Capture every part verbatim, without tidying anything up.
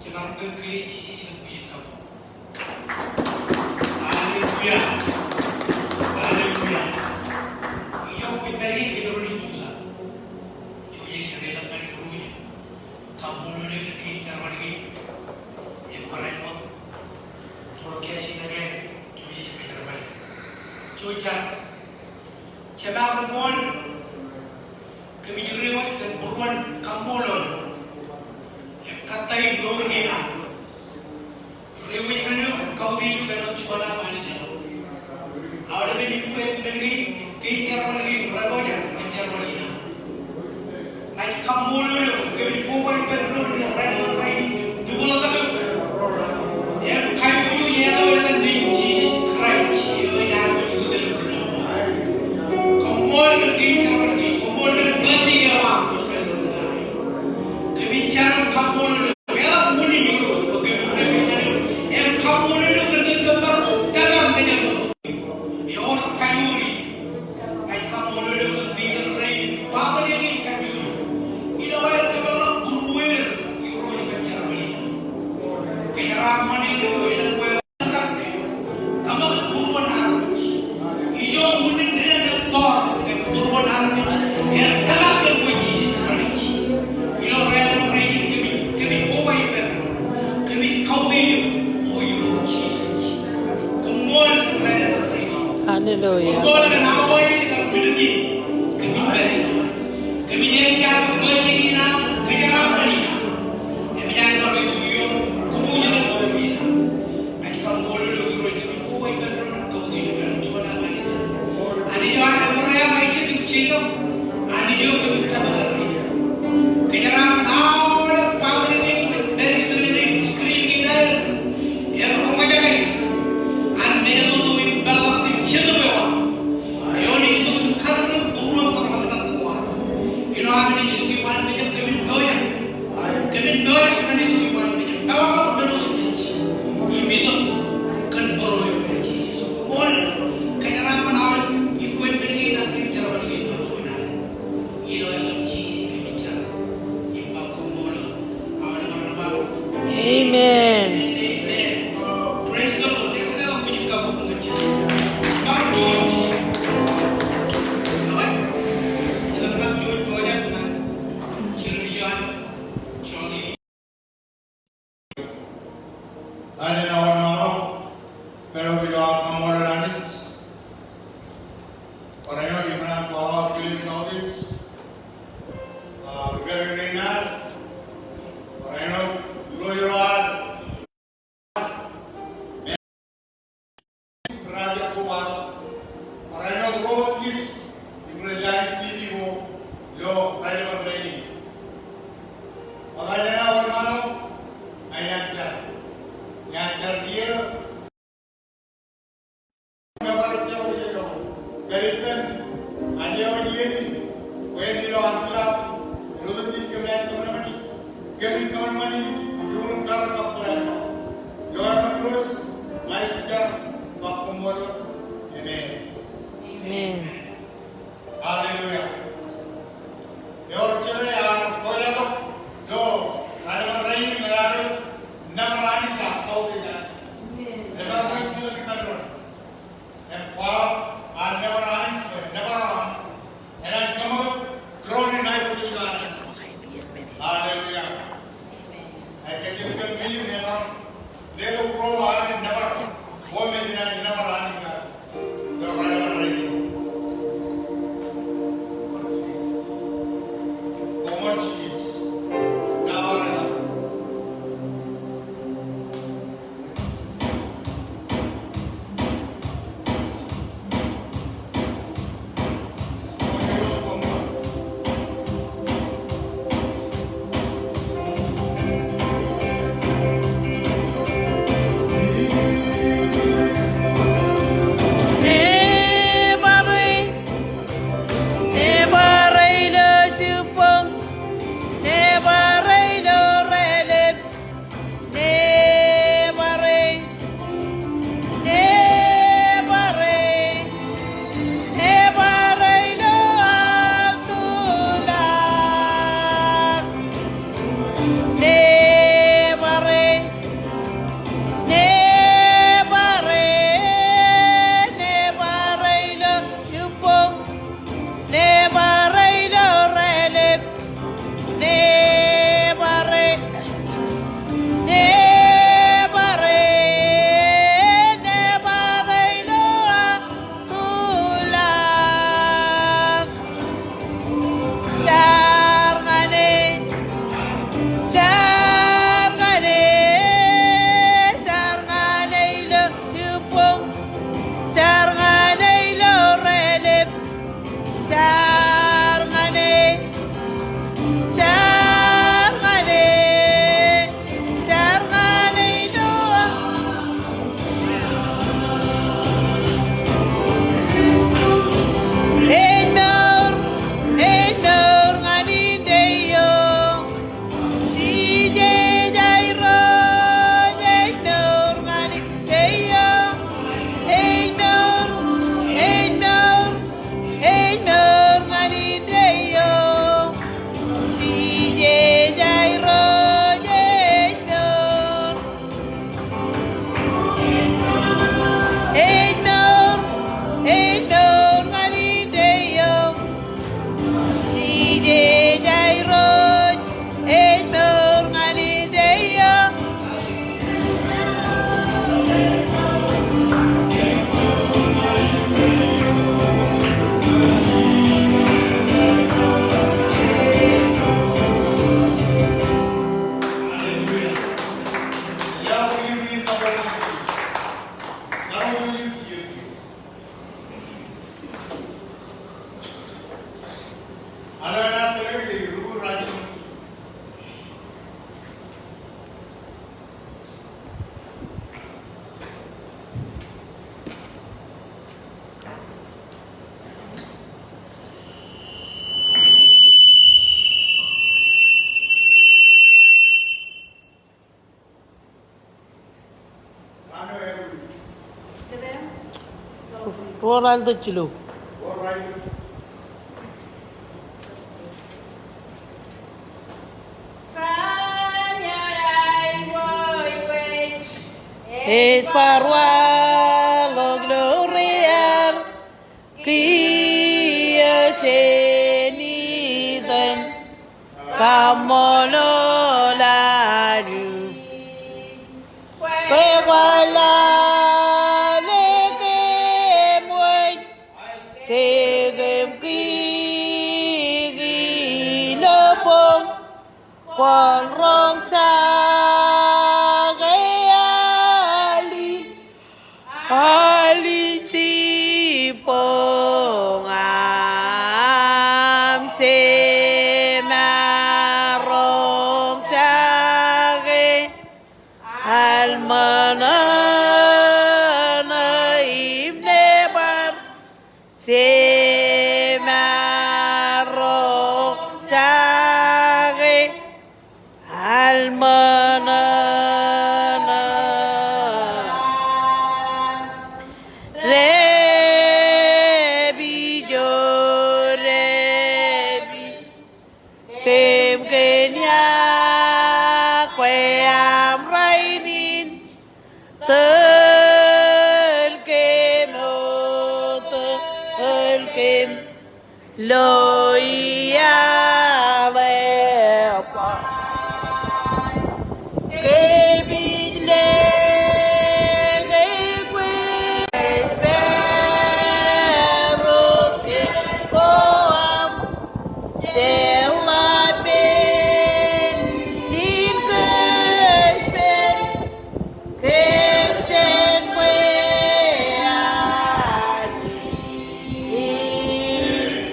Jemaroñ ke kile Jisōs ilo bwijin kabbokbok. Hallelujah. Hallelujah. Ijo kwōj pād ie kōjro ilo July. Jouj im deḷọñ ñan Irooj. Kaṃṃoolol eok kōn kein jerbal kein. Im barāinwōt broadcast in again. Jouj im kōjerbal. Jouj jar. Jema ṃool. Kōmij diwōj kōn būruon kaṃṃoolol im kōttāik in mour kein aṃ. Diwōj ñan eok im kautiej eok āinwōt juon aṃ Anij. Aolepen ippān men kein, kein jerbal kein, rej pojak ñan jerbal in aṃ. Ña ij kaṃṃoolol eok, kōmij koba ippān doon ilo raelep in rainin, tibōḷtak eok. Im kaiboojoj etan, etan nejūṃ Jisōs Kraist, eo ej aikuj utiej im ri-nōbar. Koṃṃool kōn kein jerbal kein, koṃṃool kōn blessing eo aṃ. Kōmij jar im kaṃṃoolol eok, eḷap unin Irooj, bwe kōmij diwōj ñan eok, im kaṃṃoolol eok kōn ke kōm bar tōmak ñan eok. Ewōr kajoor in. Ña ij kaṃṃoolol eok kōn titōn rein, baaṃle kein kajjojo. Ilo aer kōpeḷḷọk būrueir Irooj kōn jerbal in aṃ. Kōjeraaṃṃan er ilo elōñ kwe. Kōṃakūt būruon armej. Ijo unin dān ettoon ke būruon armej. Ettoon kōn kwe Jisōs Kraist. Ilo raelep in rainin kōmij, kōmij koba ippān doon. Kōmij kautiej eok. O Irooj Jisōs. Koṃṃool kōn raelep in rainin. Hallelujah. Koṃṃool kōn awa in kab minit in kōmij pād ilo. Kōmij eñjake blessing in aṃ, kōjeraaṃṃan in aṃ. Im ej bar itok ioon kōmij ilo mour in aṃ. Ij kaṃṃoolol eok Irooj kōmij koba ippān doon im kautiej eok āinwōt juon aṃ Anij. Anij eo an Ebream, Aisak im Jekob. Anij eo kōmij tōmak ilo. Kōjeraaṃṃan aolep baaṃle kein rej pād ilo screen kein aer. Im roñjake an mejatoto im peḷḷọk kōn Jetōb eo aṃ. Eo ej itok im karreoik būruōṃ kab aṃ ilo koṃ. Ilo aṃ naaj itok iṃaan mejaṃ kōmin pojak. Kōmin pojak ñan itok iṃaan mejaṃ. Peḷḷọk men otemjej. Im itok kōn bōro eo ilo Jisōs. Koṃṃool. Kōjeraaṃṃan aolep equipment kein ak kein jerbal kein bar juon aṃ. Ilo etan Jisōs kōmij jar. Im ba koṃṃool. Amen. Amen. Praise the Lord. Āinwōt aō wōnṃaanḷọk, pād wōt ilo aō kaṃṃoolol Anij. Barāinwōt ikōṇaan kwaḷọk kile kautiej. Ri-kar kein ad, barāinwōt ilo ro ad. Barāinwōt ro wōt kids im rej lale TV ko ilo raelep in rainin. Ṃokta jān aō wōnṃaanḷọk, ña inaaj jar. Inaaj jar kiiō. Im bar ejjeḷọk ijellọkun. Pād ippān ajri eo iien in, bwe en ilo ad club, ilo otemjej kōm naaj kōṃanṃani, kōmin kōṃanṃani iuṃwin karreoik kab plan eo. Ilo etaṃ Irooj, ña ij jar, bwe koṃṃool. Amen. Amen. Hallelujah. Ewōr jeḷā ear pojak ilo raelep in rainin ñan ad nōbar Anij ak kautiej Anij. Ej bar jutak ippān doon. Im kwaḷọk an nōbar Anij, nōbar an enaaj kōṃakūt tūroon in aiboojoj eo an. Hallelujah. Ij kajjitōk kōn ilo nōbar. Letok ro ad nōbar. Ro me enaaj nōbar Anij. Ruo ralitōk jilu. Ej bar waḷọk ilo rear kiiō jān itan kaṃṃoolol Anij. Kwe kwaar lale kōm wōj ke kōm kiki ilo boñ, kwōn roñjake aliñ, aliñ jibboñ aṃ. Jema roñjake alṃōṇōṇō im nebar. Jema roñjake alṃōṇōṇō repijo repi. Kōm kōn iọkwe aṃ rainin, tōl kōm o tōl kōm lo iaḷ eban. Kōmij lōñ ke kwe ej pād ro kōn ko aṃ. Jeḷā pen in kōj pād kōm jān kwe aliñ, ij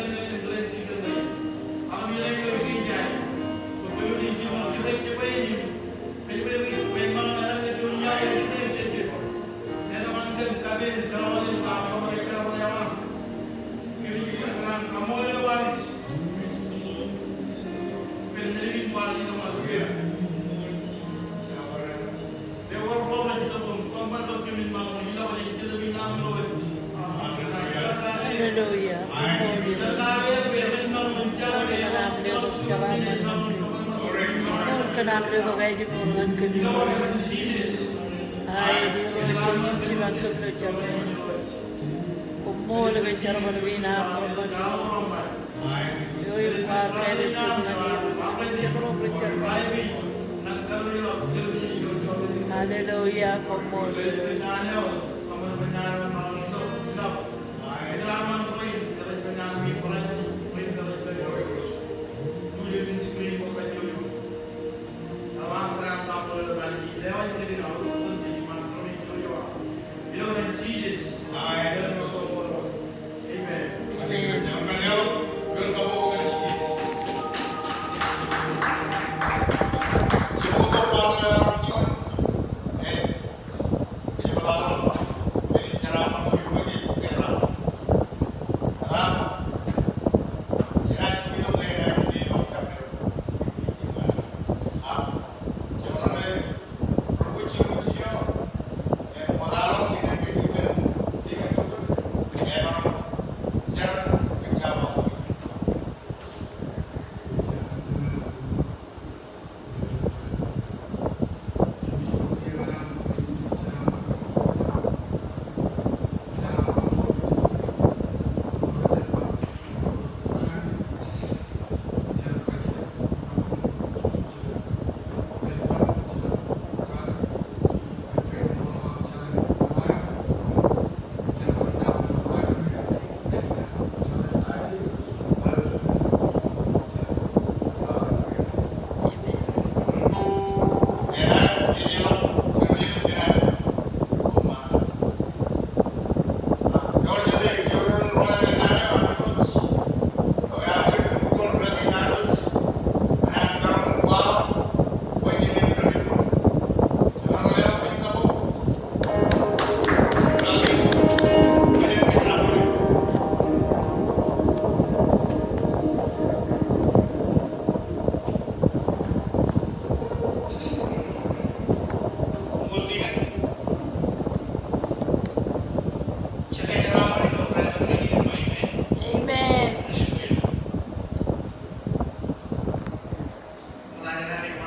ḷōmṇak in transition ṇe. Ak ilo eo ej ej aer. Bwe kwōn jino kōtōpar jebwe in. Kōjepwe bwe eṃṃan etan eo juon iar ej ej ej. Etan eo an kōm kapen kōrọọl in ba kōmro ej kar ba eo an. Kōmij kōṇaan kaṃṃoolol eo Anij. Kōn men in ba ilo Hallelujah. Koṃṃool Irooj. Koṃṃool kōn aṃ letok jeraaṃṃan ñan kōm. Koṃṃool kōn aṃ letok ajimour ñan kōm. Aet, Irooj, jen jipañ kōm ilo jerbal. Koṃṃool kōn jerbal kein aṃ reṃṃan. Eo im kwaar kāālōt kōm ñan er. Jen jet ro rej jerbal. Hallelujah, koṃṃool. Amen. Amen.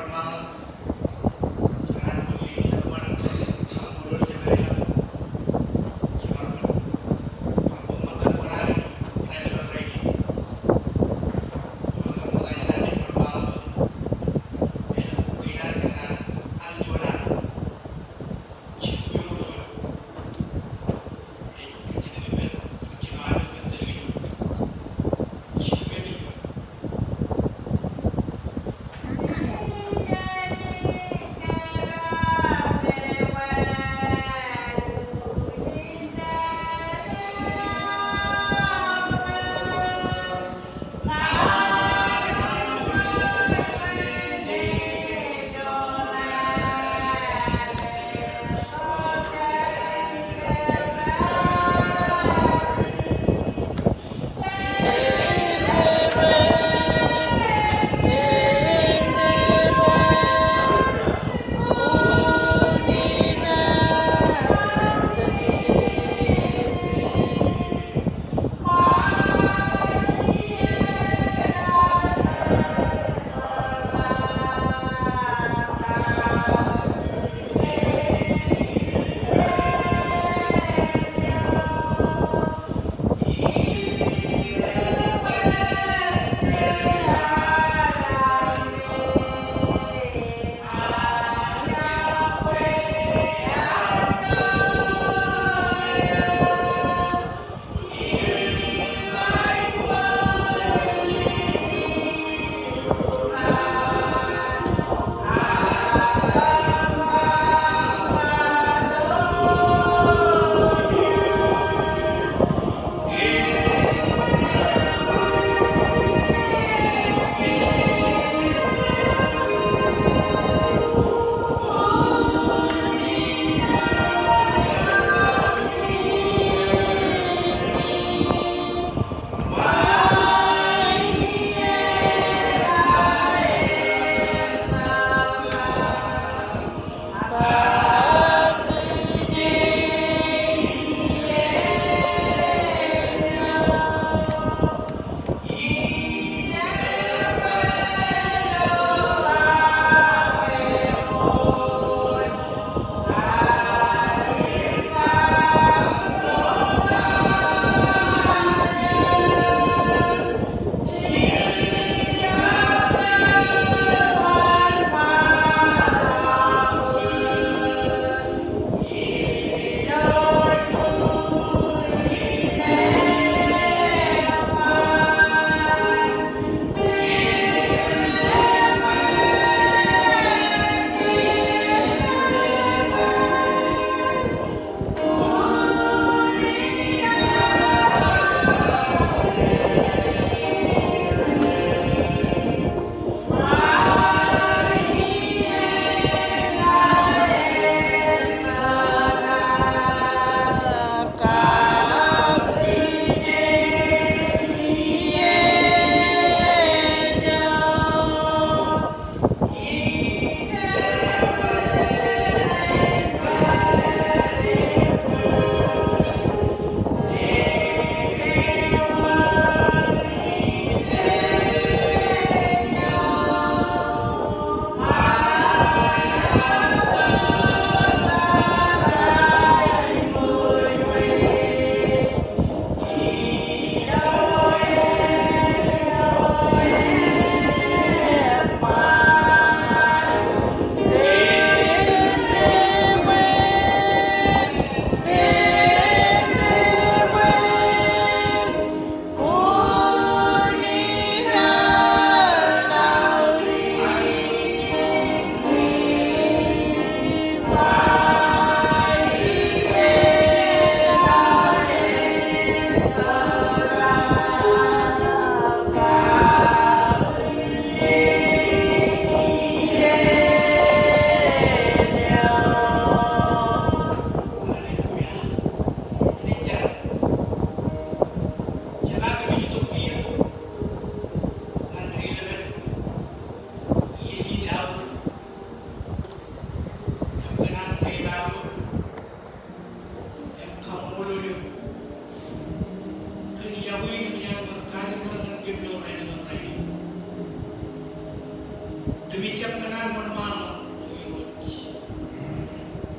Kōn ṃaan ḷọk, O Irooj.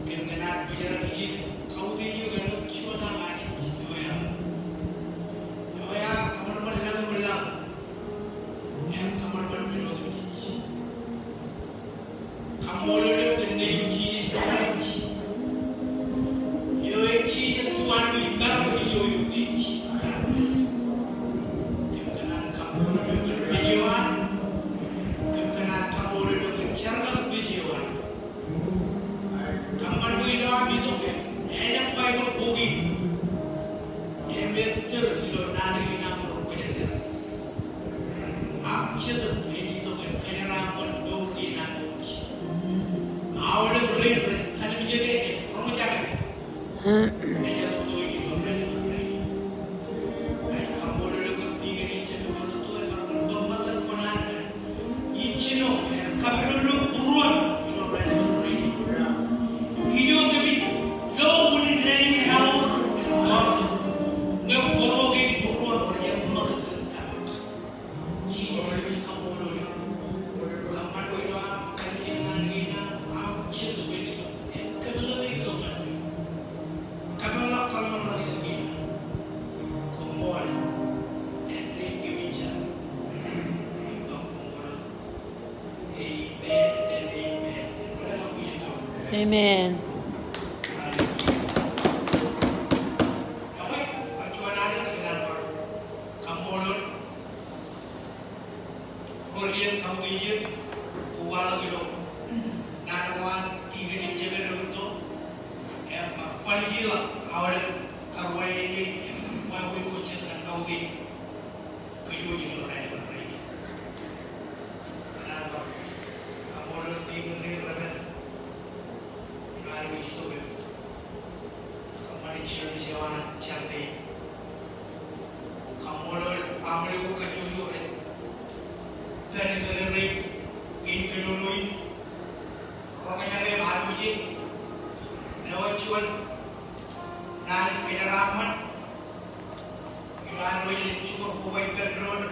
Kōm kōṇaan bōjrak ijin, kautiej eok āinwōt juon aṃ Anij, eo ear, eo ear kōṃanṃan lañ im laḷ, im kōṃanṃan pād ilo kōm jej. Kaṃṃoolol eok kōn Nejūṃ Jisōs Kraist, eo ej Jisōs eo an ej maroñ ilo utiej. Kōm kōṇaan kaṃṃoolol eok kōn mej eo an, kōm kōṇaan kaṃṃoolol eok kōn jerkakpeje eo an. Kōṃṃan bwe ilo am itok, elōñ Baibōḷ bok in im ettōr ilo naan kein aṃ ro kwōjarjar. Am Jetōb en itok im kōjeraaṃṃan mour kein aṃ wōj. Aolep rein rej kalimjeke im roñjake ejatoto ilo rainin rainin. Ij kaṃṃoolol eok kōn tikōn in Jetōb Eo Rūtto, ej bar ṃōttan kōṇaan men ijjino im kapidodoḷọk būruon ilo rainin rainin. Ijo kōmij lo unin rainin aor im tọọrtok ñe būruon kein būruon rej ṃakūt kōn tōmak. Jisōs, ij kaṃṃoolol eok. Kōṃṃan bwe ilo am kalimjek naan kein aṃ, am Jetōb en itok im kōmeḷeḷe itok ñan kōm. Kōmeḷeḷe ḷọk bar ṃōṇōṇō ijin kein aṃ. Koṃṃool, āindein kōmij jar im ba koṃṃool. Amen and amen. Amen. Ro ri kautiej, kobaḷọk ilo naan ko an, tikōn in Jetōb Eo Rūtto, im bar bar jeḷā aolep karuwainene im wāween ko jet ñan kautiej kōj wōj ilo rainin rainin. Kōn an bar kaṃṃoolol tikōn ro rej pād ilo ad wōj itok im kōṃṃane service eo an Sunday. Kaṃṃoolol baaṃle ko kajjojo rej pād ilo rainin, kein kōnono in, roñjake im armej in, ewōr juon naan in kōjeraaṃṃan ilo ad wōj ilo jibwe koba ippān doon.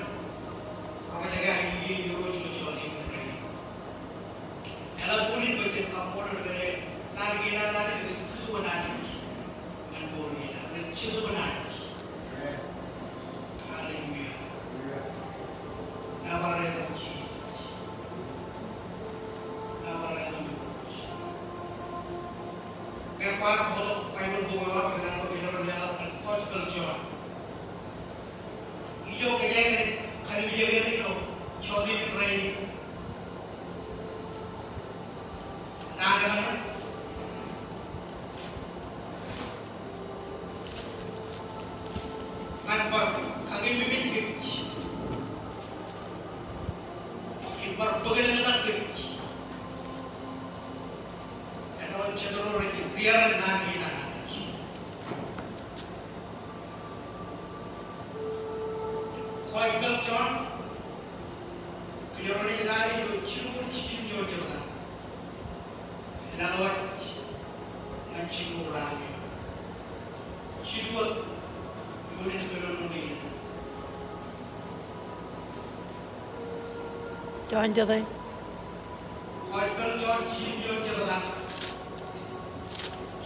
Roñjake aikuj in Irooj ilo jota in rainin. Eḷap unin bwe jen kaṃṃoolol kōn naan kein an Anij, rej kūtwōn Anij ñan mour kein ad, rej jetōb ñan Anij. Hallelujah. Nōbar etan Jisōs. Nōbar etan Jisōs. Kōn kwaar bōktok Baibōḷ bok eo aṃ, kōn an bwe kōjro leḷọk kōn Gospel John. Ijo kōjeañ ej kalimjeke ilo jota in rainin. Naan eo an ñan bar kakememej kōj im bar bōklōñtak kōj. Āinwōt jet ro rej riaran naan kein an Anij. Gospel John, kōjro naaj lale ilo jilñuul jiljino jebta. Laḷ wōt ñan jilñuul ruatimjuon. Jilu wōt ioon in kōnono in. John jete? Gospel John jiljino jebta.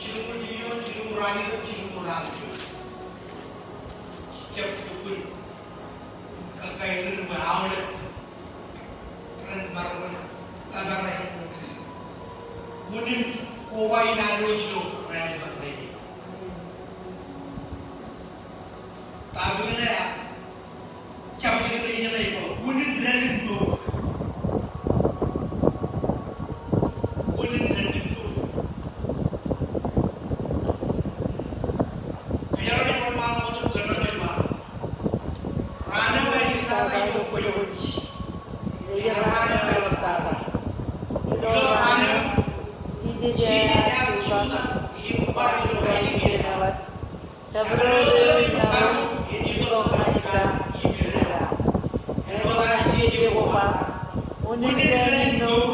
Jilñuul jiljino, jilñuul ruatimjuon, jilñuul ruatimjuon. Jab lukkuun kōkāāinwōt bwe aolep ren bar wōt tōpare unin koba in ad wōj ilo rainin rainin. Topic ṇe ear jab jekdọọn ijin ej ba unin dān in mour. Unin dān in mour. Kōjro naaj bar ṃaan wōt im kōnono im ba, raan eo āliktata ilo kwōj wōj, im raan eo eḷaptata. Ilo raan eo, Jisōs ear jutak im ba ilo aelōñ in eḷap, jabdewōt eo ej maroñ en itok ñan ippa im ippa. Āinwōt an jeje ko ba, unin dān in mour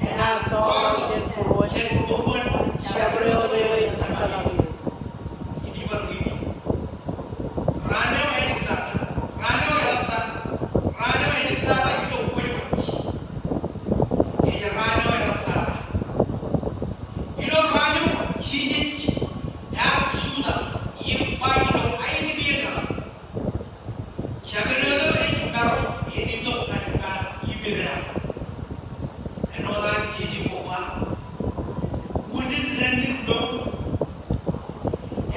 enaaj tọọrḷọk jān būruon, jān būruon jabdewōt eo ej tōmak eok. Ij bar riiti. Raan eo āliktata, raan eo eḷaptata, raan eo āliktata ilo kwōj wōj. Ej raan eo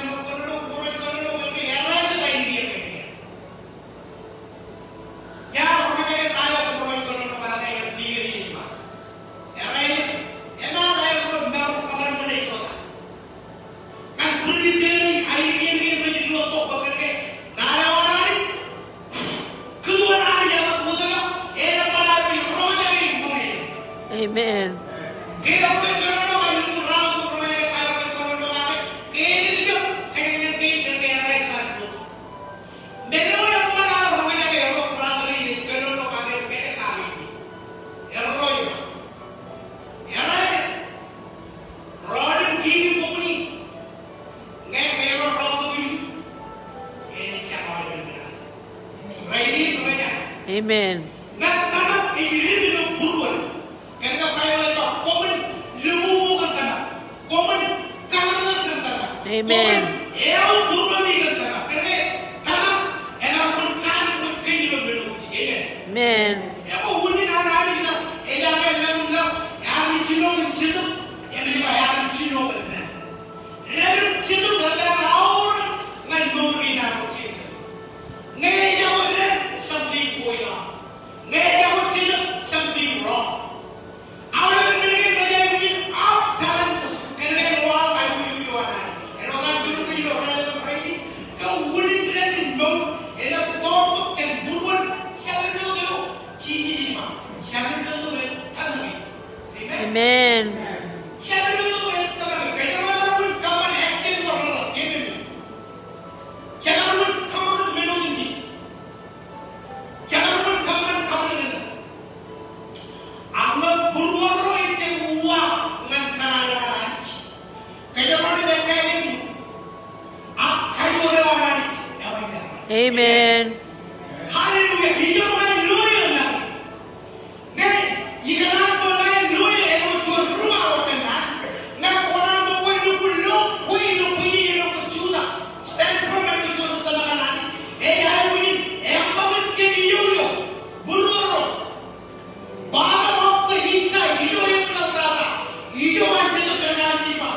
ilo kōnono, kōnono, kōnono, kōnono, errā jet ainikier kōj. Iar roñjake ta eo kwōj kōnono kake im tikōn in ba. Errā jet, eṃṃan aer ro marok kōṃṃan ṃōṇe ijota. Kōn prepare ainikier kōj rej diwōjtok bwe kōnke naan eo an Anij Amen. Ñan tōmak ej ri men eo būruon. Kōnke Baibōḷ ej ba, koṃwin lōbōbō kōn tōmak. Koṃwin kaṃōṃōl kōn tōmak. Amen. Koṃwin eo būruon kōn tōmak. Kōnke tōmak enaaj wōn kanooj kōj kōj ilo men eo. Amen. Amen. Ekwe unin an Anij ṇe, ejjab lōñ ṇe, ear jino kōn Jetōb, enaaj ba ear jino kōn ren. Ren im Jetōb eḷap aorōk ñan mour in an eo jeje. Ñe ejako ren, something going on. Ñe ejako Jetōb, something wrong. Aolep men kein rej aikuj in off balance kōnke en waḷọk aiboojoj eo an Anij. Āinwōt an jino ke ilo ralitōk rainin, ke unin ren in mour enaaj tọọrtok jān būruon jabdewōt eo Jisōs ej ba, jabdewōt eo ej tōmak e. Amen. Amen. Jabdewōt eo ej tōmak e. Kōjeañ bar wōt kōṃṃan action ko reḷọk, amen. Kōjeañ bar wōt kōṃṃan men otemjej. Kōjeañ bar wōt kōṃṃan kabwilōñlōñ. Ak ñe būruon ro ejjab uwaak ñan kōṇaan eo an Anij, kōjro rej ekkā eṃṃan. Ak kajoor eo an Anij ej ba. Amen. Hallelujah. Ijo ñan lo eō ṇe. Ñe ikōṇaan bwe ña en lo eō, āinwōt juon ri-Anij eo ej kōṇaan, ñe kwō kōṇaan bwe kwōn lukkuun lo kwe ilo bwijin eo ej kwe Juda. Standpoint eo ej kwe Juda, tōmak an Anij. Ej aikuj in eṃṃakūt jān ijo ilo būruon ro. Bottom of the inside, ijo eṃōḷtata. Ijo an Jetōb Kwōjarjar ej ba,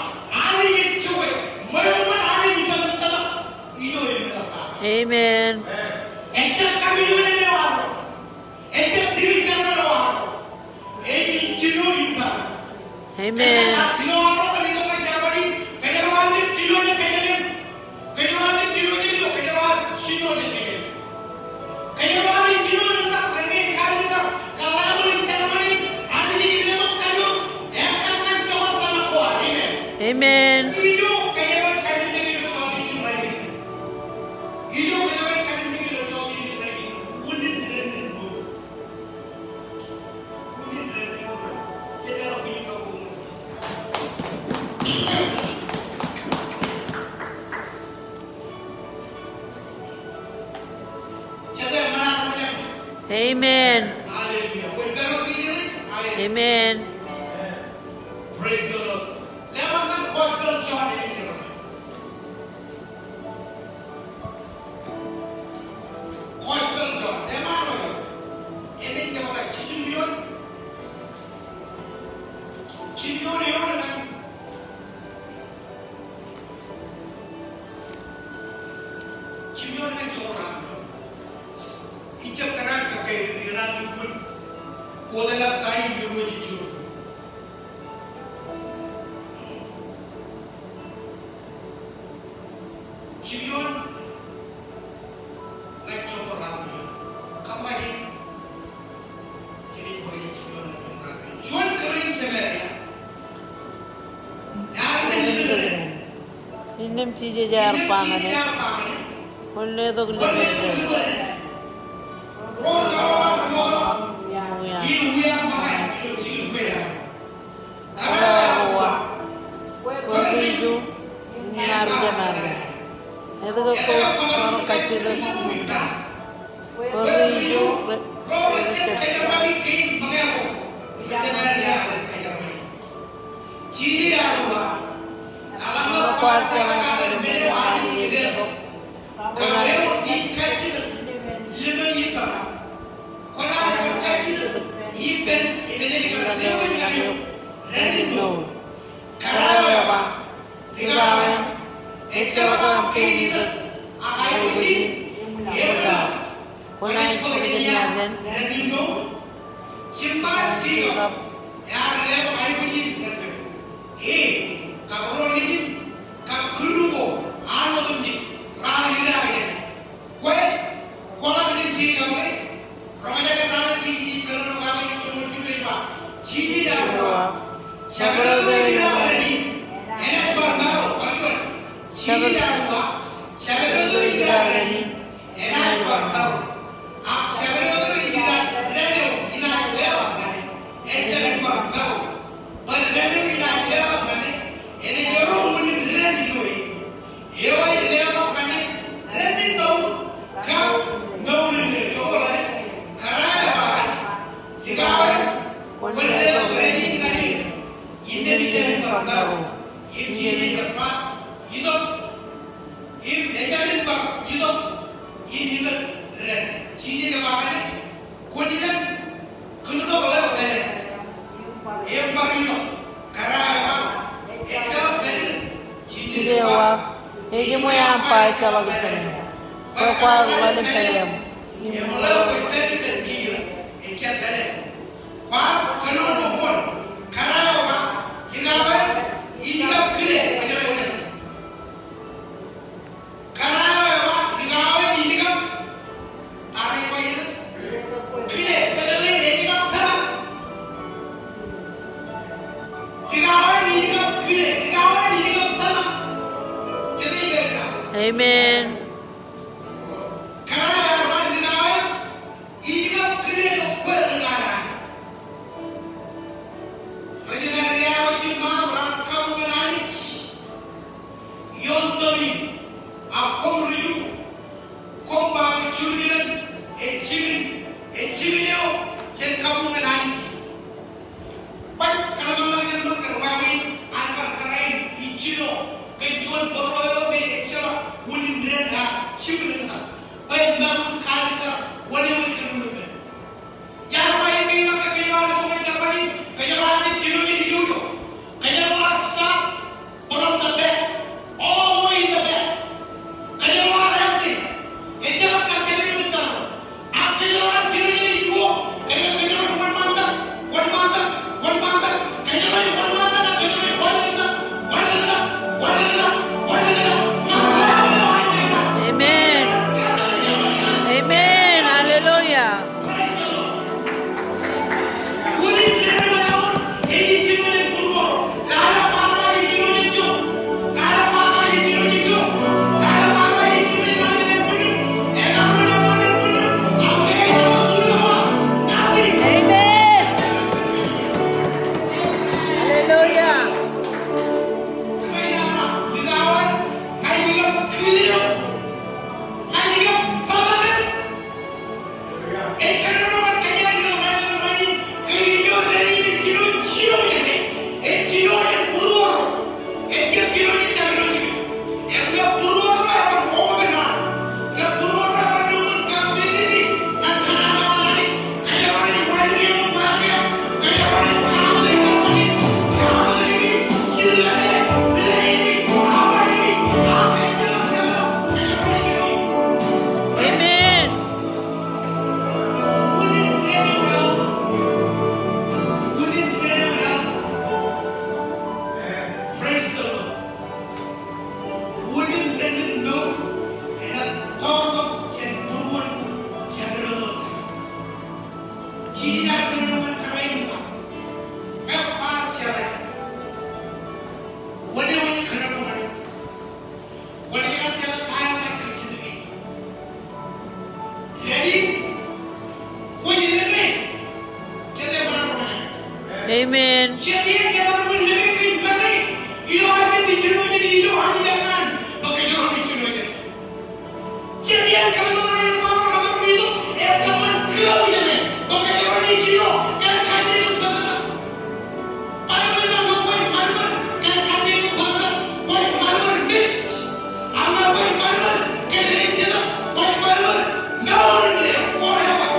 Anij ej jowe, ṃweo ṃōn Anij ippaṃ tōmak. Ijo eṃōḷtata. Amen. Ejjab kamijuon eo arro. Ejjab jikin jerbal eo arro. Ej jino ippaṃ. Amen. Ilo arro kōn itok ñan Jabani, kōjro ar jino jān kōjām. Kōjro ar jino jān ilo, kōjro ar jino jān kōjām. Kōjro ar jino jān ilo, kōjro ar jino jān ilo, kōjro ar jino jān ilo, Amen. Amen. Amen. Amen. Praise the Lord. Leman ñan Gospel John in Israel. Gospel John, leman eo. Emen jebta jiljino. Jiljino eo ñan. Jiljino ñan joñoul ruatimjuon. Ijjab kōṇaan kake, ikōṇaan lukkuun. Kwō eḷap ta in Irooj ej juon. Jiljino ñan joñoul ruatimjuon. Kōṃṃane. Kōn in bwe ej jiljino ñan joñoul ruatimjuon. Juon kōrā in Samaria. Innām Jisōs ear ba ñan e, kwōn letok lemej ro. Im wiaṃ. Kōrā eo wa, bwe ri-iju in ear jemān. Etke kwō kajjitōk? Bwe ri-iju rej, rej kajjitōk. Ñe kwaar jeḷā ñan men eo Anij ej itok, kwōnaaj kajjitōk ippān, ippān eo ej mour. Kōrā eo ej ba, Ri-kaki, ejjeḷọk aṃ kein itok ak aikuj in eṃwilaḷ. Kwōnaaj bōk jān iar ren. Ren in mour. Jimṃaad Jekob ear leḷọk aikuj in ñan kōj. E, kab ro nejin, kab kūr ko an otemjej raar idaak jāne. Kwe, kwō ḷak jān Jekob ke? Roñjake ta ṇe Jisōs ej kōnono kake ilo joñoul jilu ej ba, Jisōs ear uwaak, jabdewōt eo ej idaak ren in, enaaj bar maro, bar juon. Jisōs ear uwaak, jabdewōt eo ej idaak ren in, enaaj bar maro. Ak jabdewōt eo ej idaak ren eo inaaj leḷọk ñan e, ejjab bar maro. Bwe ren eo inaaj leḷọk ñan e, enaaj erom unin ren ilo e. Eo ej leḷọk ñan e ren in mour, kab mour in ren. Jọkwe ḷe, kōrā Im ejāmin bar itok in ikōt dān. Jisōs ej ba ñan e, kwōn ilọk kūrtok ḷeo pād ie. Im bar itok. Kōrā eo ej ba, ejjeḷọk pād ie. Jisōs ej ba, ejiṃwe aṃ ba ejjeḷọk ippān eṃ, bwe kwaar ḷalem peiṃ im ḷeo kwōj pād ippān kiiō ejjab pād ie. Kwaar kōnono wōn? Kōrā eo ej ba, likao eṇ ij kab kile, kōjro ej ba. Kōrā eo ej ba, likao eṇ ij kab, tari ba ij kab kile, kile ej kab tōmak. Likao eṇ ij kab kile, likao eṇ ij kab tōmak. Jete ej pād ṇa? Amen. Kōrā eo ej ba, likao eṇ ij kab kile bwe kwōj ri-kōṇaan. Ri-kōṇaan ri-kōṇaan ro jimṃaat raar kabuñ ñan Anij. Ioon tōl in, ak koṃ ri-Ju, koṃ ba bwe Jerusalem ej jikin, ej jikin eo jen kabuñ ñan Anij. Baj kōḷmānḷọkjeṇ ṃōk kōn wāween an bar kōrā in ij jino kōn juon bōro eo me ejjeḷọk unin dān ak jibwilōñtak. Baj maroñ kalikkar wōn eo ej kōnono ippān. Iar ba ej kōiḷọk ke kōiḷọk eo ej kōnono ippān, kōjro ba ej kōnono ippān ijo ijo. Kōjro ba start from the back, all the way in the back. Kōjro ba empty. Ejjeḷọk kajjitōk eo ej tōl. Ak kōjro ba kōnono ippān ijo, kōjro, kōjro ba wōnṃaantak, wōnṃaantak, wōnṃaantak, kōjro ba wōnṃaantak, kōjro ba wōnṃaantak, wōnṃaantak, wōnṃaantak, wōnṃaantak. Amen. Amen. Hallelujah. Amen. Hallelujah.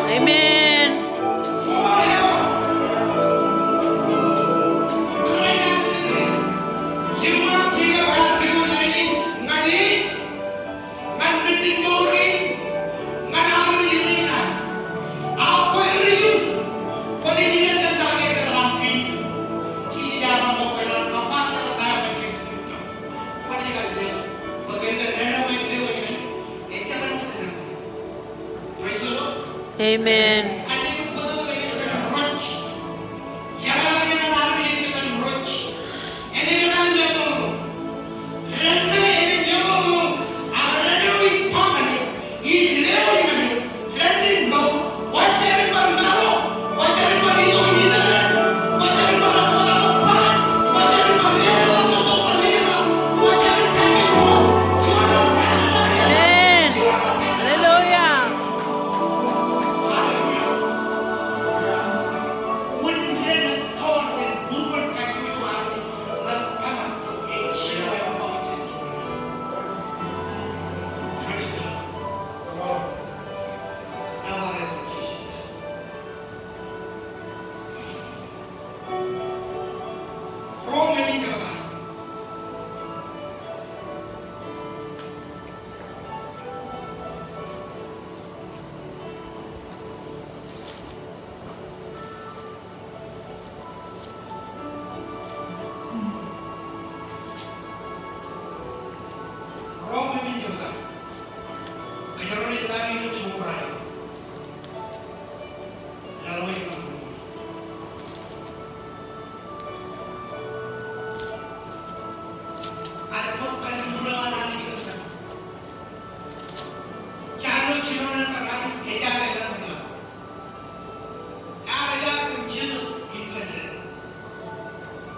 Amen. Praise the Lord. Amen. Amen. Amen. Amen. Hallelujah.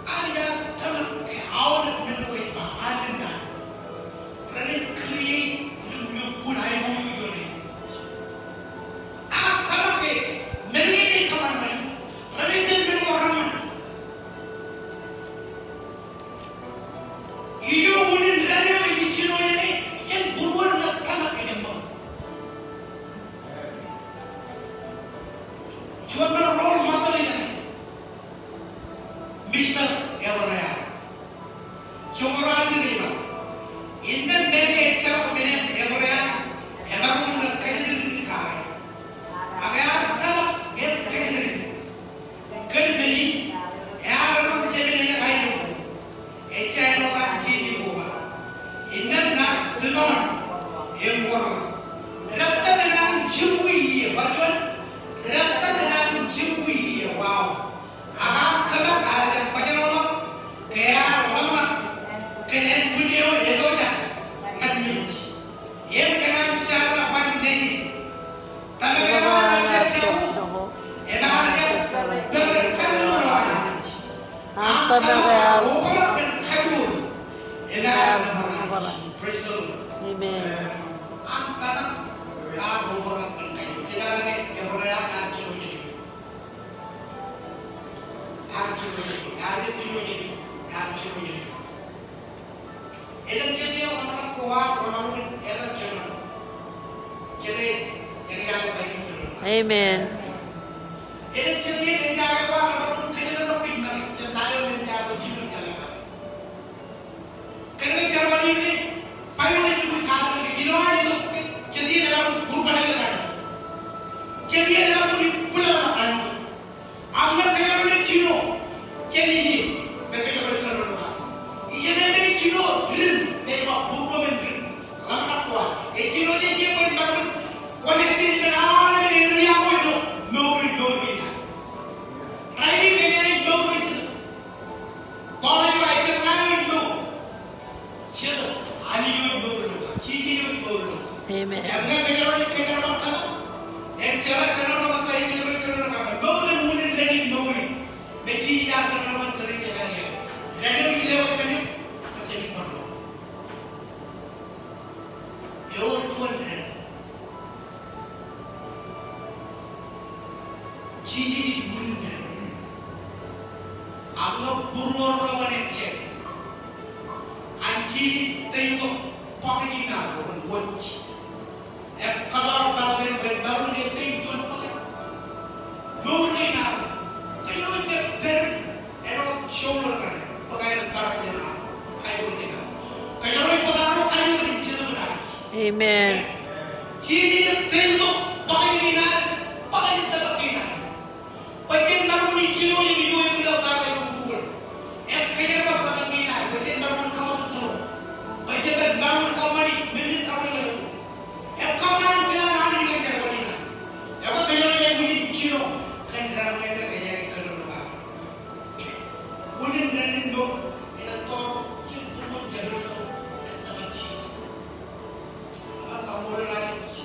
Anij ear tōmak ke aolep men ko ej ba, an limdaan. Ren create ilo kōn aiboojoj eo ṇe. Ear tōmak ke men kein ej kōṃanṃan, ren jen men ko reṃṃan. Ijo unin dān eo ej jino ṇe, jen būruon ṇe tōmak ke jen ṃōk. Juon ṇe role model eo ṇe. Mister Abraham. Joñoul ruwalitōk ej ba, innām men eo ejjeḷọk men eo Abraham emaroñ in kajjitōk kake, ak ear tōmak im kajjitōk kōn men in, ear roñ jemān eo ṇe kain eo. Ejja āinwōt an jeje ko ba, innām naan tūkōṃṃan im kōrōṇō. Rej tōmak naan in jibukwi iiō, bar juon, rej tōmak naan in jibukwi iiō, wow. Ak an tōmak, ear jab bajjeḷọk ke ear ḷōmṇak kōn ānbwin eo epojak ñan mej. Im kōn an jabdewōt nejier. Tōmak eo an jab jako, im ear jab pād kōn an Anij. An tōmak ear obrak kōn kajoor, im ear nōbar Anij. Praise the Lord. Amen. An tōmak ear obrak kōn kajoor. Kōjeañ ke Abraham ear jino jān Ear jino jān, ear jino jān, ear jino jān. Elōñ jet iiō ḷōmṇak ko aō ḷōmṇak in etan jemaroñ. Jet iiō, eñjake kajin jemaroñ. Amen. Elōñ jet iiō eñjake ko aō ḷōmṇak in kajin jemaroñ, kajin jemaroñ, jet iiō eñjake jino jān ḷōmṇak. Kōnke jerbal in, Baibōḷ ej lukkuun katak kōn ilo an itok ke jet iiō ej kar bōk būruon ḷōmṇak in. Jet iiō ej kar bōk būruon ḷōmṇak in. Ak ñe kōjro ej jino jān iien, me kōjro ej kōnono kake. Iien eo me ej jino dim, me ej ba būruon dim. Ḷōmṇak ko aō. Ej jino jān iien bwe en bar bōk connection ilo aolep area ko ilo mour in, mour in. Rainin kōjro ej mour eo ej jino. Paul ej ba ejjab ña eo ij mour. Jetōb, Anij eo ej mour eo. Jisōs eo ej mour eo. Amen. Im ñe kōjro ej kōjerbal tōmak, im jeḷā kōnono ṃōk kajin kōjro ej kōnono kake. Mour in unin dān in mour in. Me Jisōs ear kōnono kake kōn ri-Jemān eo. Dān eo ej lewōj kōn eok, kōn jet iiō. Ewōr juon dān. Jisōs ej unin dān. Ak ñe būruon ro ñan ejjeḷọk, an Jisōs ej tōmak bōk ijin aō, bōk wōj. Im kōttar bar men bwe en maroñ in ettōr juon bōk. Mour kein aō, kōjro ej jab pād ilo joñoul kaṇe, bōk aer bar men aō, kajoor kein aō. Kōjro ej bōk aō kajoor in Jetōb in Anij. Amen. Jisōs ej tōmak bōk kein aō, bōk ijin tōmak kein aō. Bwe jen maroñ in jino im ijo eṃwilaḷ ta eo ej būruon. Im kōjerbal tōmak kein aō, bwe jen maroñ in kōṃṃan tōmak. Bwe jen maroñ in kōṃṃani men in kabwilōñlōñ. Im kōṃṃan an kilen Anij kōn jerbal in aō. Ekwe kōjro ej aikuj in jino kōn raṇe eo kōjro ej kōnono kake. Unin dān in mour, ej tōmak, jen būruon kōjro ej tōmak Jisōs. Ak kaṃṃoolol Anij.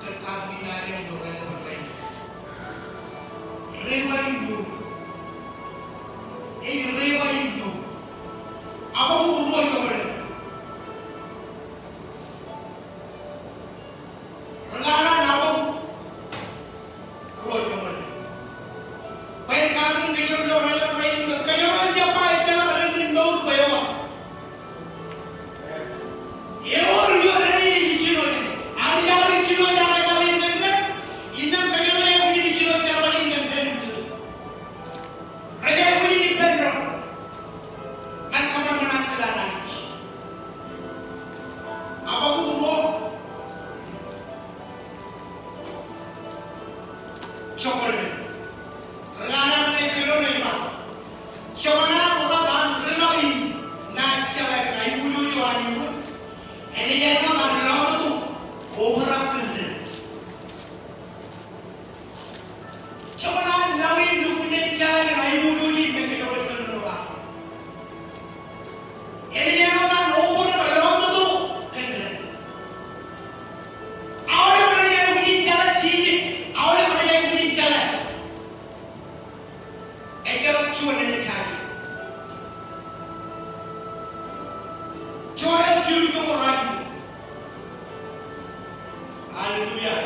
Kōn katak in ad ilo rainin. Rej ba in mour. Ej rej ba in mour. Abakuk ruo joñoul. Ri-lale Abakuk ruo joñoul. Bwe en katak in kōjro ilo rainin, kōjro ej jab ba ejjeḷọk dān in mour bwe ewōr. Ewōr ioon dān in ej jino. Anij ear jino jerbal in kōn dān. Innām kōjro ej aikuj in jino jerbal in kōn dān in jino. Rej aikuj in ippān doon. Ñan kōṃanṃan an kilen Anij. Abakuk ruo. Joñoul. Ri-lale ṇe kōnono ej ba, jekōṇaan ḷap an ri-laḷ in naaj jeḷā kōn aiboojoj eo an Irooj. Enaaj āinwōt an lọmọọr obrak kōn dān. Joñan an laḷ in lukkuun jeḷā kōn aiboojoj in me kōjro bar kōnono ḷọk. Enaaj āinwōt an obrak ḷọk tok kōn dān. Aolep rej aikuj in jeḷā Jisōs, aolep rej aikuj in jeḷā. Ejjeḷọk juon enaaj kaki. Joel jilu joñoul ralitōk. Hallelujah.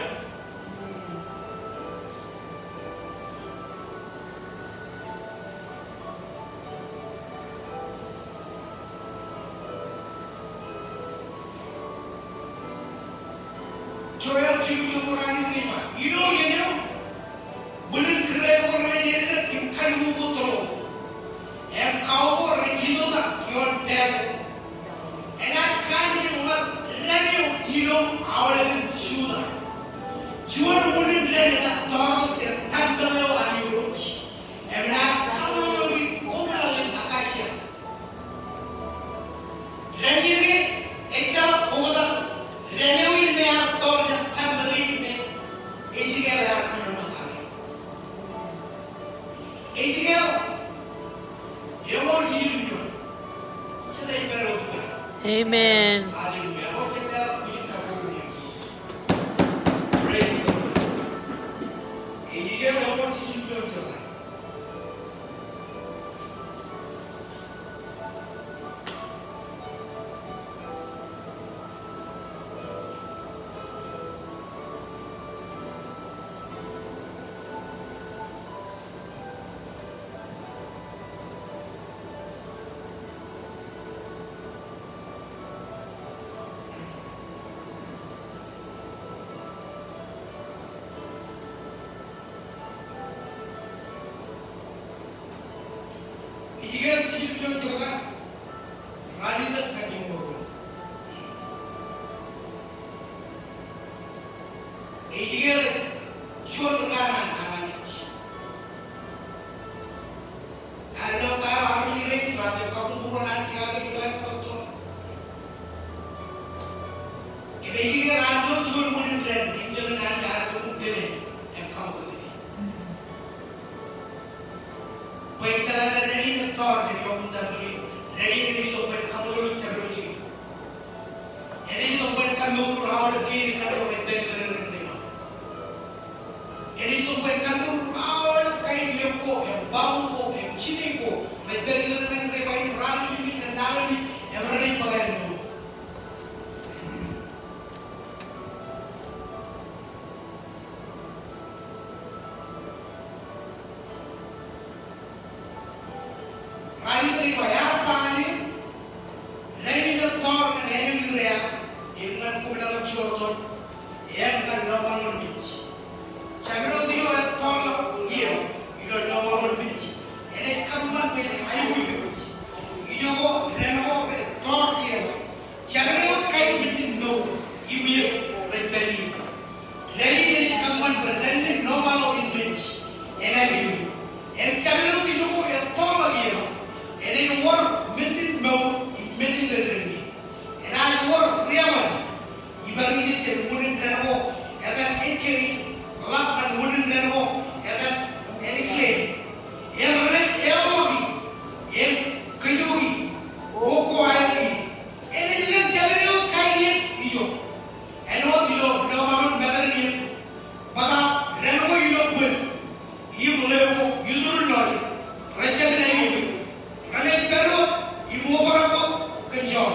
Joel jilu joñoul ralitōk ej ba, ilo iien eo, ṃwilin kōrā ko renaaj eddek im kaḷuku ko toḷ ko. Im kau ko renaaj itok tok ioon pād ko. Enaaj kanooj im ḷap dān eo ilo aolepen Juda. Juon unin dān enaaj tọọrtok jān tempel eo an Irooj. Im enaaj kaṃṃoolol kōmeḷeḷe in akasia. Dān in ke ejjeḷọk oktak dān eo in me ear tọọr jān tempel in me Ezekiel ear kōnono kake. Ezekiel, eñoul jiljino. Amen. Hallelujah. Praise the Lord. Ezekiel, eñoul jiljino. Ezekiel jilu joñoul jebta, ralitōk ñan joñoul ruo. Ezekiel, juon raan an Anij. Ilo ta eo armej rein raar jab kabuñbūruon Anij kake ilo aer kōtōpar. Im Ezekiel ear lo juon unin dān, im jab Anij ear lo unin dān im kaṃṃoolol. Bwe ejjeḷọk dān in ej tọọr jān ioon tempel in, dān in ej itok bwe en kaṃṃoolol Jemedwōj in. Enaaj itok bwe en kaṃṃoolol aolep kein kaṇ ro rej pād ilo dān in rej ba. Enaaj itok bwe en kaṃṃoolol aolep kain iiō ko, im baaṃle ko, im jine ko, rej pād ilo dān in rej ba im raar ilju kōj kōn laḷ in, im renaaj bōk aer mour. Ralitōk ej ba, ear ba ñan eō, dān in ej tọọr ñan āneeṃ ri-rear, im ñan kōmeḷeḷe jortok, im ñan lọmọọr mej. Jabdewōt eo etọọrḷọk eō ilo lọmọọr mej, enaaj kōṃṃan bwe en aikuj. Ijoko dān ko rej tọọr eō. Jabdewōt kain men in mour im eō rej pād ie. Dān in enaaj kōṃṃan bwe dān in lọmọọr in mej enaaj aikuj. Im jabdewōt ijoko etọọrḷọk eō, enaaj wōr men in mour im men in edeñie. Enaaj wōr riaṃōd. Ibar ijeje unin dān ko etan ej keri, ḷak ñan unin dān ko etan ej keri. Im renaaj eḷḷọki im kōjọki, o ko aer ie. Enaaj lōñ jabdewōt kain iien ijo. Āinwōt ilo lọmọọr in mejān in, bōtaab dān ko ilo bōd im ḷe ko iturūḷọk, rejjab naaj eō. Renaaj pād wōt im obrak wōt kōn joor.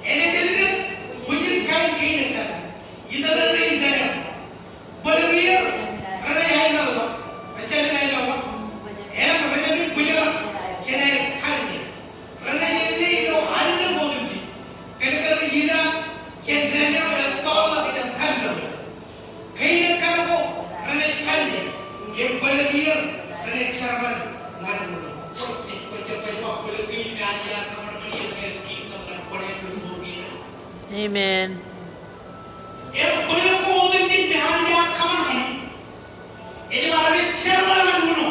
Enaaj eddek bwijin kain kein ekkan. Itōrerein dān eo. Bōlōk iiō renaaj aimeḷḷọk, rejjab aimeḷḷọk. Im rejjab bwijin, jenaaj kalle. Renaaj eḷḷe ilo allōñ otemjej. Kōn ke rej idaak jān dān eo etọọrḷọk jān tempel. Kein ekkan ko renaaj kalle. Im bōlōk iiō renaaj jerbal ñan uno. Amen. Im bōlōk ko otemjej me Anij ear kōṃṃan ñan e, ej ba renaaj jerbal ñan uno.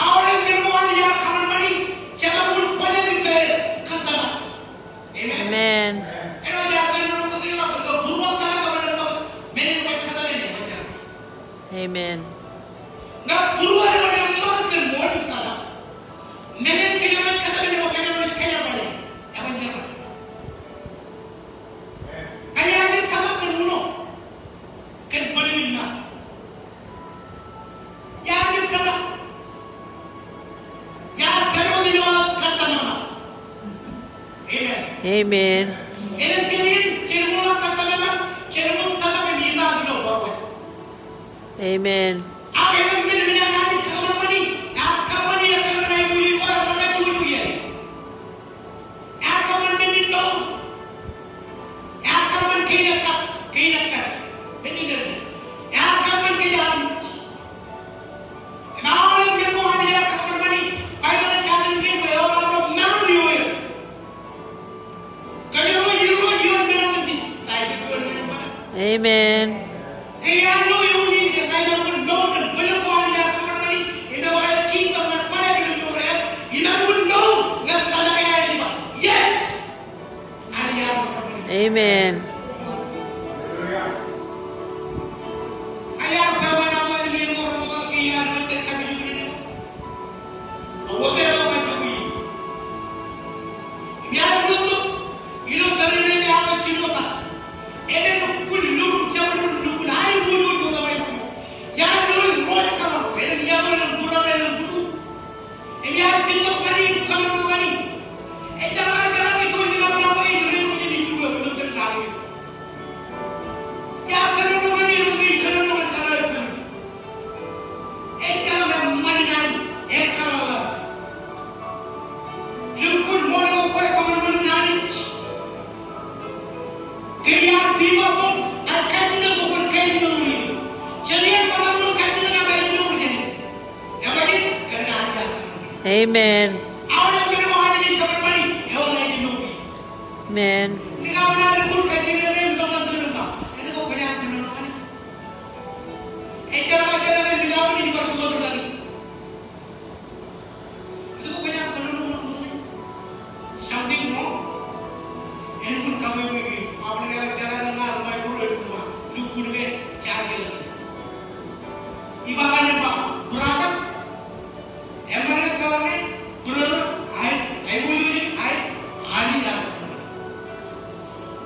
Aolep men ko Anij ear kōṃṃan ñan e, jerbal ñan kwōnaaj ippāer kōn tōmak. Amen. Amen. Āinwōt Amen. Elōñ jān iien, jān uḷak kab tōmak, jān uḷak tōmak im itak ilo bōk wōt. Amen. Ak elōñ men, men ear Anij kōṃanṃani, ear kōṃṃani ear kōṃṃan aikuj eo, ear kōṃṃan men in mour. Ear kōṃṃan kein ekkar, kein ekkar. Men in, ear kōṃṃan kōj Anij. Im aolep men ko Anij ear kōṃanṃani, Baibōḷ ej katakin kōj bwe eor aolep maroñ ioer. Kōjro ej Irooj ioon men otemjej. Amen. Ke iar lo eoon in ke kōjro ej mour kōn bōlen ko Anij ear kōṃanṃani, im ewōr aer kingdom ñan fānābōl in mour eo, im ewōr mour ñan tōmak in aer ej ba, yes. Amen. Im iar jitōk ñan e im kōnono ñan e. Ejjeḷọk, ejjeḷọk ej juon likao ṇa ko ej ri ro jān ijoko eo, ilo tōl ṇa ko ej. Iar kōnono ñan e ilo ṇa ko ej kōnono ñan kōrā eo. Ejjeḷọk eṃṃan in Anij, ekkaḷọk. Lukkuun ṃool ko kwe kōṃanṃan in Anij. Ke iar piba bok, ak kajjitōk bok bwe kajjitōk mour in. Jen iar kōṃanṃan kajjitōk ak ej mour in. Amen. Amen. Something wrong. Āinwōt kawewe ke, aolep aō jeraḷ ṇe ṇa ḷe, ṃae bōro ej ba, lukkuun ke, jeraḷ. Iba ñan e ba, brother, eṃṃan ke kōḷar ke, brother, aet, aikuj eo, aet, Anij ear.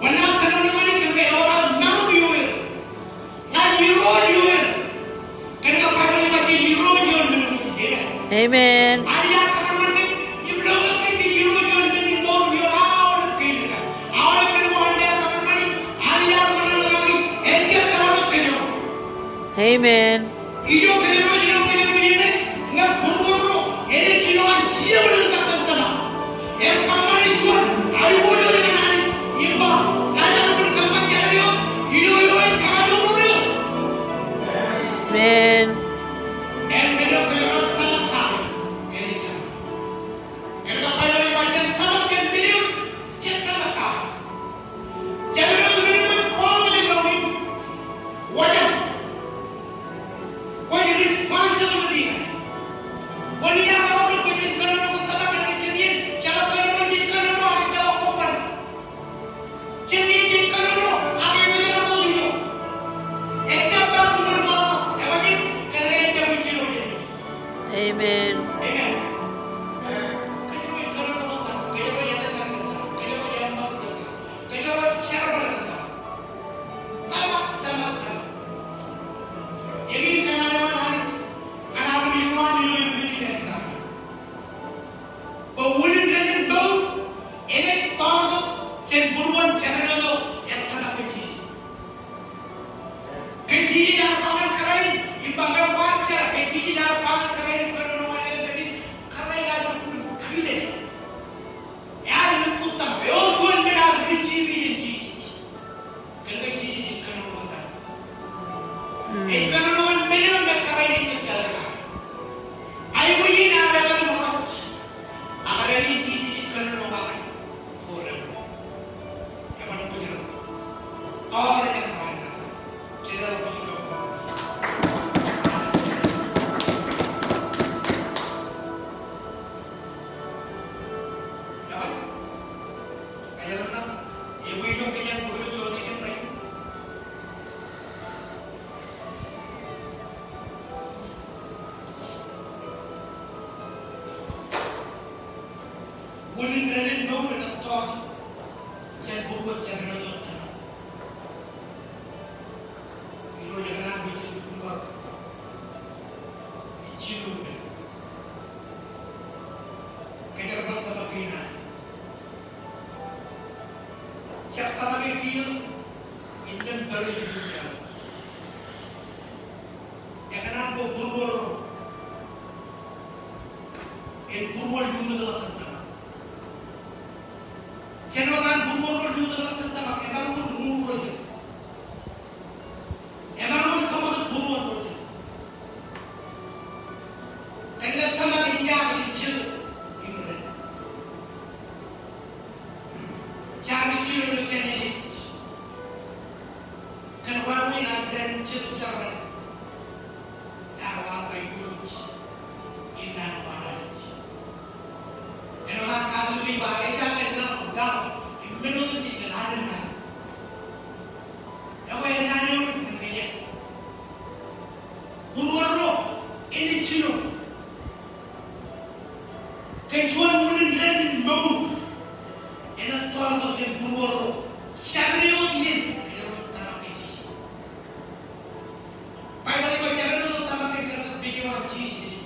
Wōn aō kōnono ñan e, kōn ke ewōr aō maroñ ioer. Ña Irooj ioer. Kōn ke Baibōḷ ej ba jej Irooj ioon men in. Amen. Amen. Amen. Ijo kōjro ej ilo kōjro iien eo, ñe būruon ro enaaj jino an jibwilōñtak kōn tōmak. Im kōṃṃane juon aiboojoj ñan Anij im ba, ña ij kōṃṃan jān eo, ilo eo ej kakajoor eo. Amen. Im men eo kōjro ej tōmak kake, enaaj tōmak. Im kōjro ej ba jān tōmak kōn men eo, jej tōmak kake. Jabdewōt men in kwōn kwaḷọk ilo ṃwiin, wōj aṃ. Kwōj responsibility. Kwōn iar kōnono bwe jen kōnono kōn tōmak in jet iien, jeḷak kōnono jej kōnono ak jeḷak kobban. Jet iien jej kōnono ak eṃōj aṃ ilo. Ejjab ba kwōn ṃōṇōṇō, eṃōj, kōn ke ejjab ijjino jān. Amen. Amen. Kōjro ej kōnono kōn tōmak, kōjro ej etan kōn tōmak, kōjro ej eṃṃan kōn tōmak. Kōjro ej jerbal kōn tōmak. Tōmak, tōmak, tōmak. Eñin kōṇaan eo an Anij, ñan armej ro an ilo eṃṃan in etaṃ. Bwe wūnin ren in mour, enaaj tọọrtok jān būruon jabdewōt eo ej tōmak kōn Jisōs. Ke Jisōs ear ba ñan kōrā in, im ba ñe kwaar jar, ke Jisōs ear ba ñan kōrā in im kōnono ñan e, kōrā in ear lukkuun kile. Ear lukkuun tōmak. Eo juon men ear receive jān Jisōs. Kōn ke Jisōs ej kōnono ñan tōmak. Ej kōnono ñan men eo me kōrā in ejjab jeḷā. Aikuj in ear etal im rej. Ak rainin Jisōs ej kōnono ñan e forever. Eban bōjrak. Tọọr jān raan in. Jenaaj bōjrak. Eban. Ej ḷōmṇak. Ewi ilo kōj ej bōk ilo jota in rainin. Wūnin ren in mour enaaj tọọrtok jān būruon jabdewōt eo ej tōmak. Irooj ekōṇaan bwe jen lukkuun bar ijjino men. Kōjerbal tōmak kein an. Jab tōmak e kiiō innām pād ilo juon. Ekōṇaan bwe būruōd ro en būruōd lutōkḷọk kōn tōmak. Jān wōt an būruōd ro lutōkḷọk kōn tōmak, emaroñ in ṃuur ro jet. Emaroñ in kōṃakūt būruōd ro jet. Kōn ke tōmak ej ijaak jān jiroñ im ren. Jaar ej jiroñ ilo jān ej kōn wāween an dān jiroñ jerbal. Ear waḷọk aiboojoj in naan ko an Anij. Āinwōt an Katlik ej ba, ejañin laḷ, laḷ im men otemjej ñan aenōṃṃan. Ekwe naan eo eṇ kōn ke būruōd ro enaaj jino kōn juon unin dān im mour enaaj tọọrtok jān būruōd ro. Jabdewōt iien kōjro tōmak kōn Jisōs. Baibōḷ ej ba jabdewōt tōmak kōn jerbal, bwe eo an Jisōs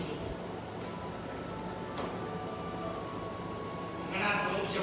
enaaj mour. Ñan aō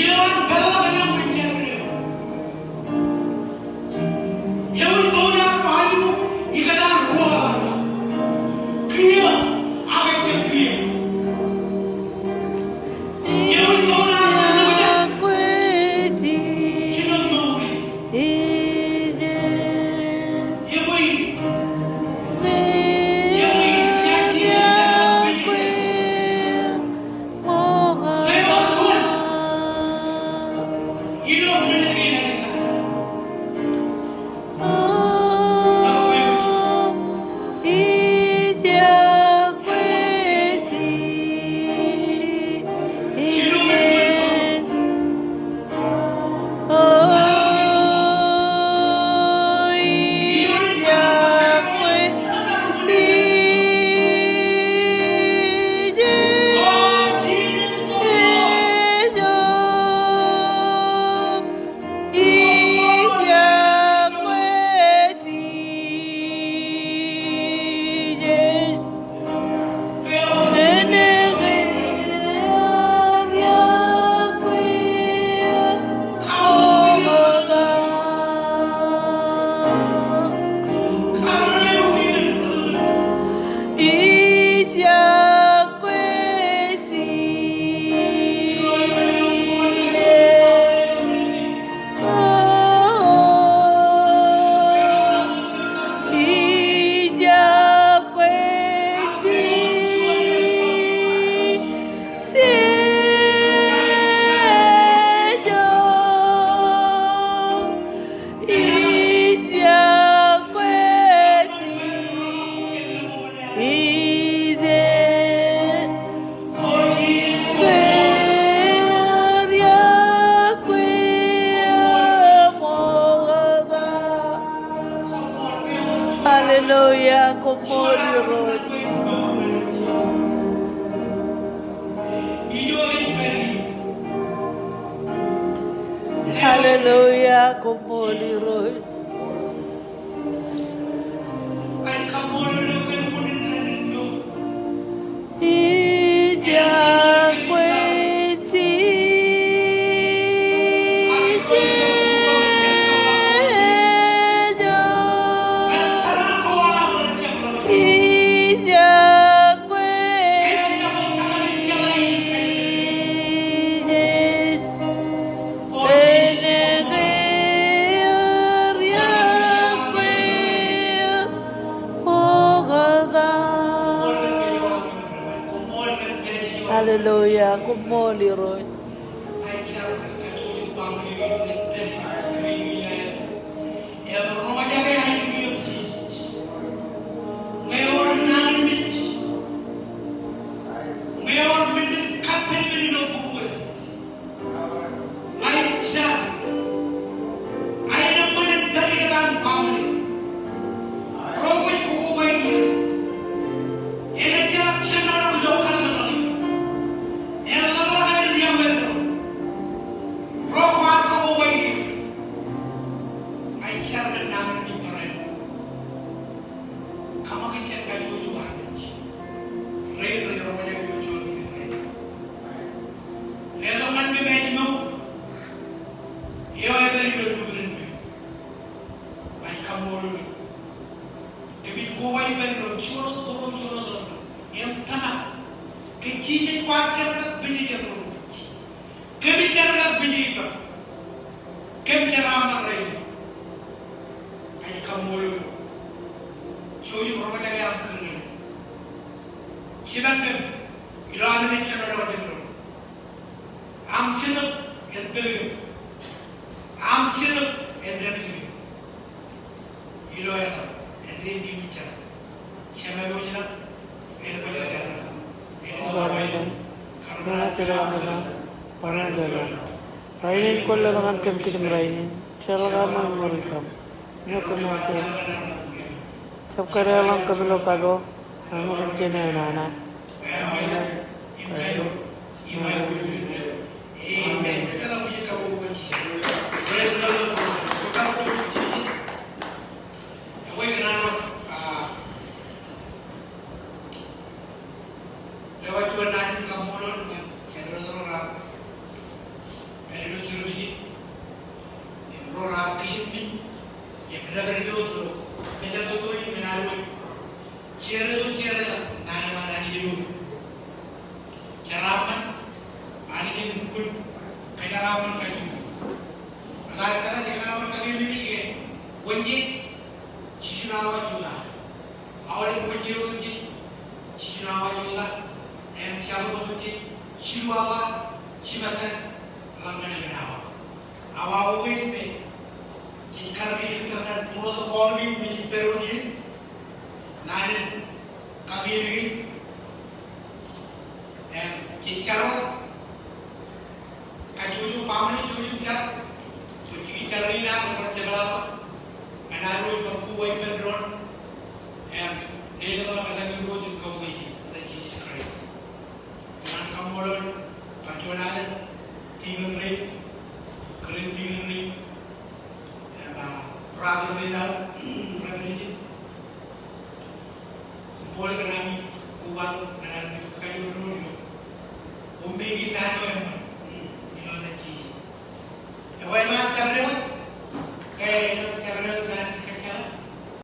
Ilo an peḷḷọk ilo men jabdewōt eo. Ewi town eo ej wōj, ikōtaan ruo. Kiiō ak ejjab kiiō. Ewi town eo ej wōj, ikōtaan ruo. Hallelujah, koṃṃool Irooj. Hallelujah, koṃṃool Irooj. Hallelujah. Koṃṃool Irooj. Letok ñan kōm ājmour eo ej pād ilo lukkuun eṇ. Ij kaṃṃoolol eok. Kōmij koba ippān ro, juon ro, juon ro, juon ro. Im tōmak ke Jisōs kwaar jar kab pejejek ro. Kōmij jar kab pejejek ippa. Kōm jar aṃ rainin. Ij kaṃṃoolol eok. Jouj im roñjake aṃ kūr ñan e. Jipañ kōm ilo am naaj jar ilo ṃōttan doon. Aṃ Jetōb en tōl kōm. Aṃ Jetōb en dāpij kōm. Ilo etan, āindein kōmij jar. Jemem eo ej ilo etan, en bōk jar. Baba eo ej ilo etan, kōmeḷeḷe eok. Rainin kwōn letok ñan kōm kijem rainin. Jeḷā ke aṃ ṃool ippaṃ. Ñe kōm jar, jab kadeḷọñ kōm ilo kapo, ñe kōm jino enana. Amen. Rebdewōt ro, kōjatdikdik men ad wōj. Jerbal, jerbal naan eo an Anij ilo jeraaṃṃan, Anij en lukkuun kōjeraaṃṃan kajju. Ak ej kōjeraaṃṃan kajju ilo ijin, wōnje jiljino awa jutak. Aolep wōnje wōnje jiljino awa jutak, im jabdewōt wōnje jilu awa jimettan ḷọk ñan emān awa. Awa ko ej me jej kar kōjatdikdik kōn protocol eo me jej pād wōt ijin. Naan in kakien kein. Im jej jar wōt. Kajjojo baaṃle, jouj im jar. Bwe jej jar in ak bar jepḷaakḷọk ñan ad wōj bar koba ippān doon. Im lelōñḷọk etan Irooj im Kautiej, etan Jisōs Kraist. Ñan kaṃṃoolol bar juon alen, tikōn rein, kōn tikōn rein, im, ah, brother rein aō, brother Richard. Koṃṃool kōn ami kobatok ñan ad wōj kajoor doon ilo. Koṃṃool kōn naan eo